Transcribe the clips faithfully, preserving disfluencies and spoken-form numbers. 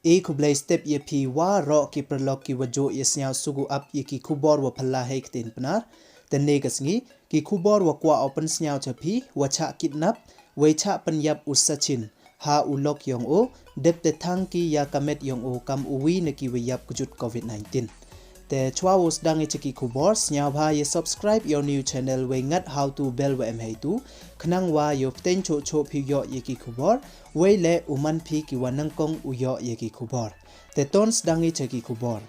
E khublei step ya phi waroh ki paralok ki wa jooh ya sniaw sugu ap ya ki khubor wa phylla hei ktien Pnar. Te ne ka sngi, ki khubor wa kwah o pynsniaw cha phi, wa chah kidnap, wei chah pynyap u Sachin ha u lok yong o, dep te thang ki ya ka met yong o kam u wi na ki wa yap kjut covid nineteen. Te chwa wow sdang i cha ki khubor, sniawbha ya subscribe ya u new channel, wei ngat ha u tu bell wa em hei tu, khnang wa yow pteng choh choh phi yoh ya ki khubor, wei le u man phi ki wa nangkong u yoh ya ki khubor. Te ton sdang i cha ki khubor.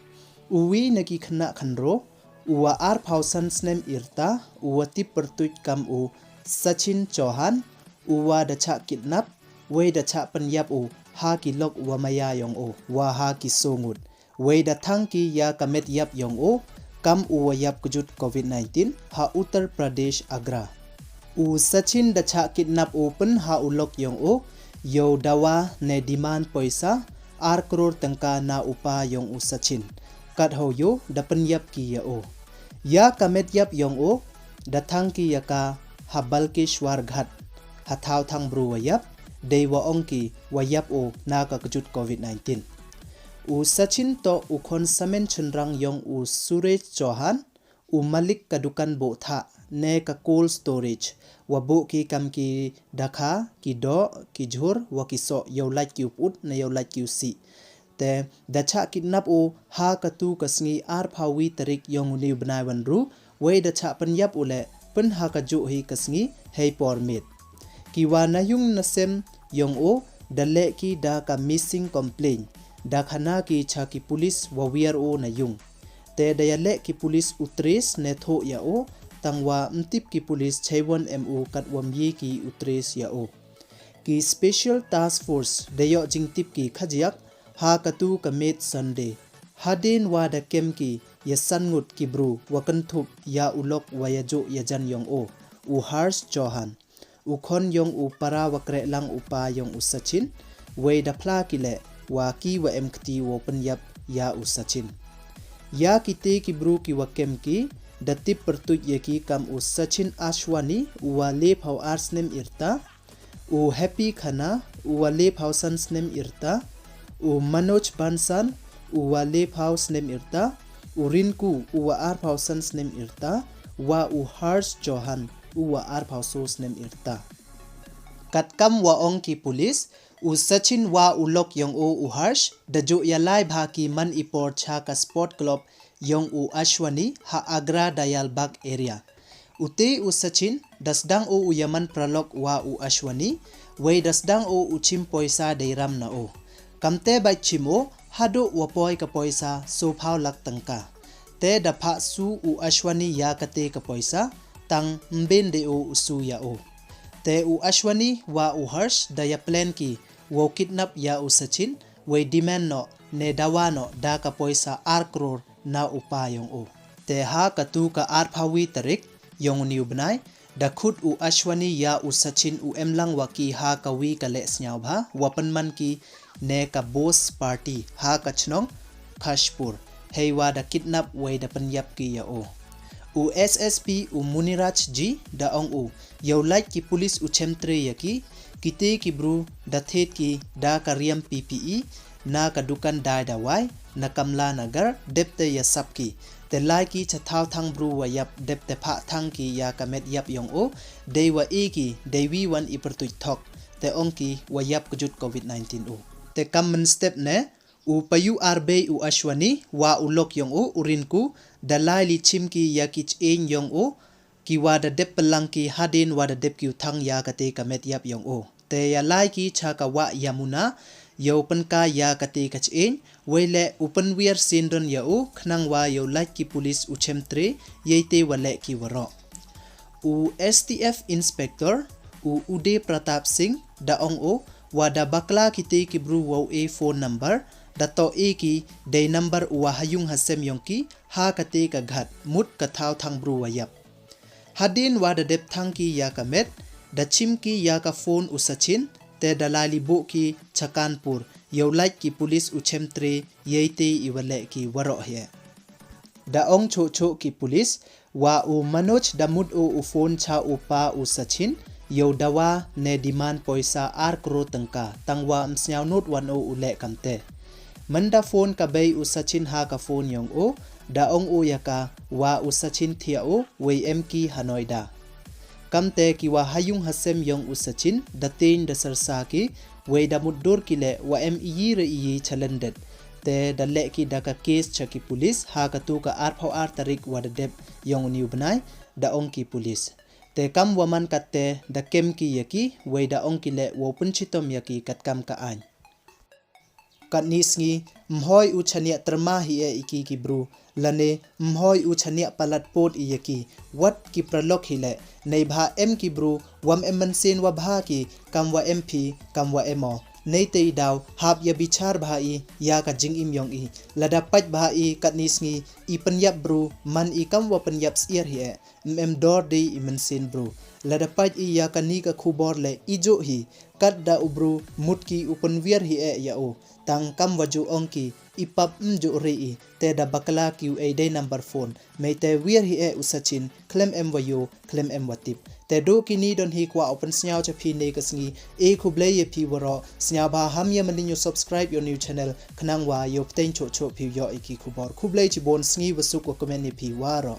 U wi na ki khynnah khynraw, u wa arphaw san snem yrta, u wa tip pyrtuit kam u Sachin Chauhan, u wa da chah kidnap, wei da chah pynyap u ha ki lok wa maya yong o, wa ha ki soo ngut. Wei da thang ki ya ka met yap yong o, kam u wa yap kjut covid nineteen, ha Uttar Pradesh, Agra. U Sachin da chah kidnap o pyn ha u lok yong o, yow dawa ne demand poisa ar kror tyngka na u pa yong u Sachin. Kat ho yow da pynyap ki ya o. Ya ka met yap yong o, da thang ki ya ka ha Balkeshwar Ghat, ha thaw thang bru wa yap, dei wa ong ki wa yap o na ka kjut covid nineteen. U Sachin toh u khon samen chynrang yong u Suresh Chauhan, u malik ka dukan booh thah, ne ka cold storage, wa booh ki kam ki dakha, ki doh, ki jhur, wa ki soh, yow lait ki u put, ne yow lait ki u sih. Te, da chah kidnap o ha ka tu ka sngi arphaw wi tarik yong u ni u bnai wa ynru, wei da chah pynyap o le pyn ha ka jooh hi ka sngi hei por miet. Ki wa na yung na sem yong o da leh ki da ka missing complaint, da khana ki cha ki pulis wa wiar o na yung. Te da ya leh ki pulis u trace ne thoh ya o, tang wa ym tip ki pulis cheiwon em o kat wa ym ye ki u trace ya o. Ki Special Task Force da yoh jingtip ki khajiak ha ka tu ka miet Sunday. Hadien wa da kem ki ya san ngut ki bru wa kynthup ya u lok wa ya jooh ya jan yong o, u Harsh Chauhan, u khon yong u para wa kreh lang u pa yong u Sachin, wei da phla ki le wa ki wa em kti wow pynyap ya u Sachin. Ya kite ki bru ki wa kem ki, da tip pyrtuit ya ki kam u Sachin Ashwani, u wa lephaw ar snem yrta, u Happy Khanna, u wa lephaw san snem yrta, u Manoj Bansal, u wa lephaw snem yrta, u Rinku, u wa arphaw san snem yrta, wa u Harsh Chauhan, u wa arphaw soo snem yrta. Katkam wa ong ki pulis, u Sachin wa u lok yong o u Harsh, da jooh ya lai bha ki man i por cha ka sport club yong u Ashwani ha Agra Dayal Bagh area. Ute u Sachin, da sdang o u ya man paralok wa u Ashwani, wei da sdang o u chim poisa dei ram na o. Kamte bait chim o, hadooh wa poi ka poisa soophaw lak tyngka. Te da phah su u Ashwani ya kate ka poisa, tang ym ben de o u su ya o. Te u Ashwani wa u Harsh da ya plan ki wow kidnap ya u Sachin, wei demand noh, ne dawa noh, da ka poisa ar kror na u pa yong o. Te ha ka tu ka arphaw wi tarik yong u ni u bnai, da khut u Ashwani ya u Sachin u em lang wa ki ha ka wi ka leh sniawbha, wa pynman ki ne ka boss party ha ka chnong Khashpur, hei wa da kidnap wei da pynyap ki ya o. U S S P u Muniraj G da ong u, yow lait ki pulis u chem tre ya ki, kite ki bru da thied ki da ka riam P P E, na ka dukan dai dawai, na Kamla Nagar, dep te ya sap ki. Te lai ki cha thaw thang bru wa yap, dep te phah thang ki ya ka met yap yong o, dei wa e ki, dei wi wan i pyrtuit thok, te ong ki wa yap kjut covid nineteen o. Te kam mynstep ne, u payu ar bei u Ashwani, wa u lok yong o, u Rinku, da lai li chim ki ya ki ch'eng yong o, ki wa da dep pynlang ki hadien wa da dep ki u thang ya kate ka met yap yong o. Te ya lai ki cha ka wah Yamuna, yow pynkai ya kate ka ch'eng, wei le u pynwiar syndon ya o, khnang wa yow lait ki pulis u chem tre, yei te wa leh ki waroh. U S T F Inspector, u Uday Pratap Singh, da ong o, wa da bakla kite ki bru wow e phone number, da toh e ki dei number u wa ha yung ha sem yong ki, ha kate ka ghat, mut ka thaw thang bru wa yap. Hadien wa da dep thang ki ya ka met, da chim ki ya ka phone u Sachin, te da lai li booh ki cha Kanpur, yow lait ki pulis u chem tre, yei te i wa leh ki waroh hi. Da ong choh choh ki pulis, wa u Manoj da mut o u phone cha u pa u Sachin, yow dawa ne demand poisa ar kror tyngka, tang wa ym sniaw not wan o u leh kamte. Mynda phone ka bei u Sachin ha ka phone yong u, da ong u ya ka wa u Sachin thiah u, wei em ki ha Noida. Kamte ki wa ha yung ha sem yong u Sachin, da tieñ da syrsa ki, wei da mutdur ki leh wa em iyi re iyi chalendet. Te da leh ki da ka case cha ki police, ha katu ka arphaw ar tarik wa da dep yong u ni u bnai, da ong ki police. Te kam wa man katte, da kem ki ya ki, wei da ong ki leh wow pynchitom ya ki katkam ka aiñ. Katni sngi, mhoi u chaniah tyrma hi e i ki ki bru, lane mhoi u chaniah palat pot i ya ki, wat ki pralok hi leh, neibha em ki bru, wam em mynsiem wa bha ki, kam wa em phi, kam wa em o. Neite i daw, hap ya bichar bha i, ya ka jingim yong i. Lada pait bha i, katni sngi, i pynyap bru, man i kam wa pynyap syiar hi e. Em em dor dei i mynsiem bru. Lada pait i ya kani ka khubor leh i jooh hi, kat da u bru mut ki u pynwiar hi e ya u. Tang kam wa jooh ong ki, i pap m jooh re i, te da bakla ki u ei dei number phone. Mei te wiar hi e u Sachin, khlem em wa yoh, khlem em wa tip. Te du kini don hi kwah u pynsniaw cha phi ne ka sngi, e khublei ya phi waroh, sniawbha ham ya mani u subscribe yow new channel, khnang wa yow pteng choh choh phi yoh i ki khubor. Khublei chibon, sngi wa suk wa kmen ya phi waroh.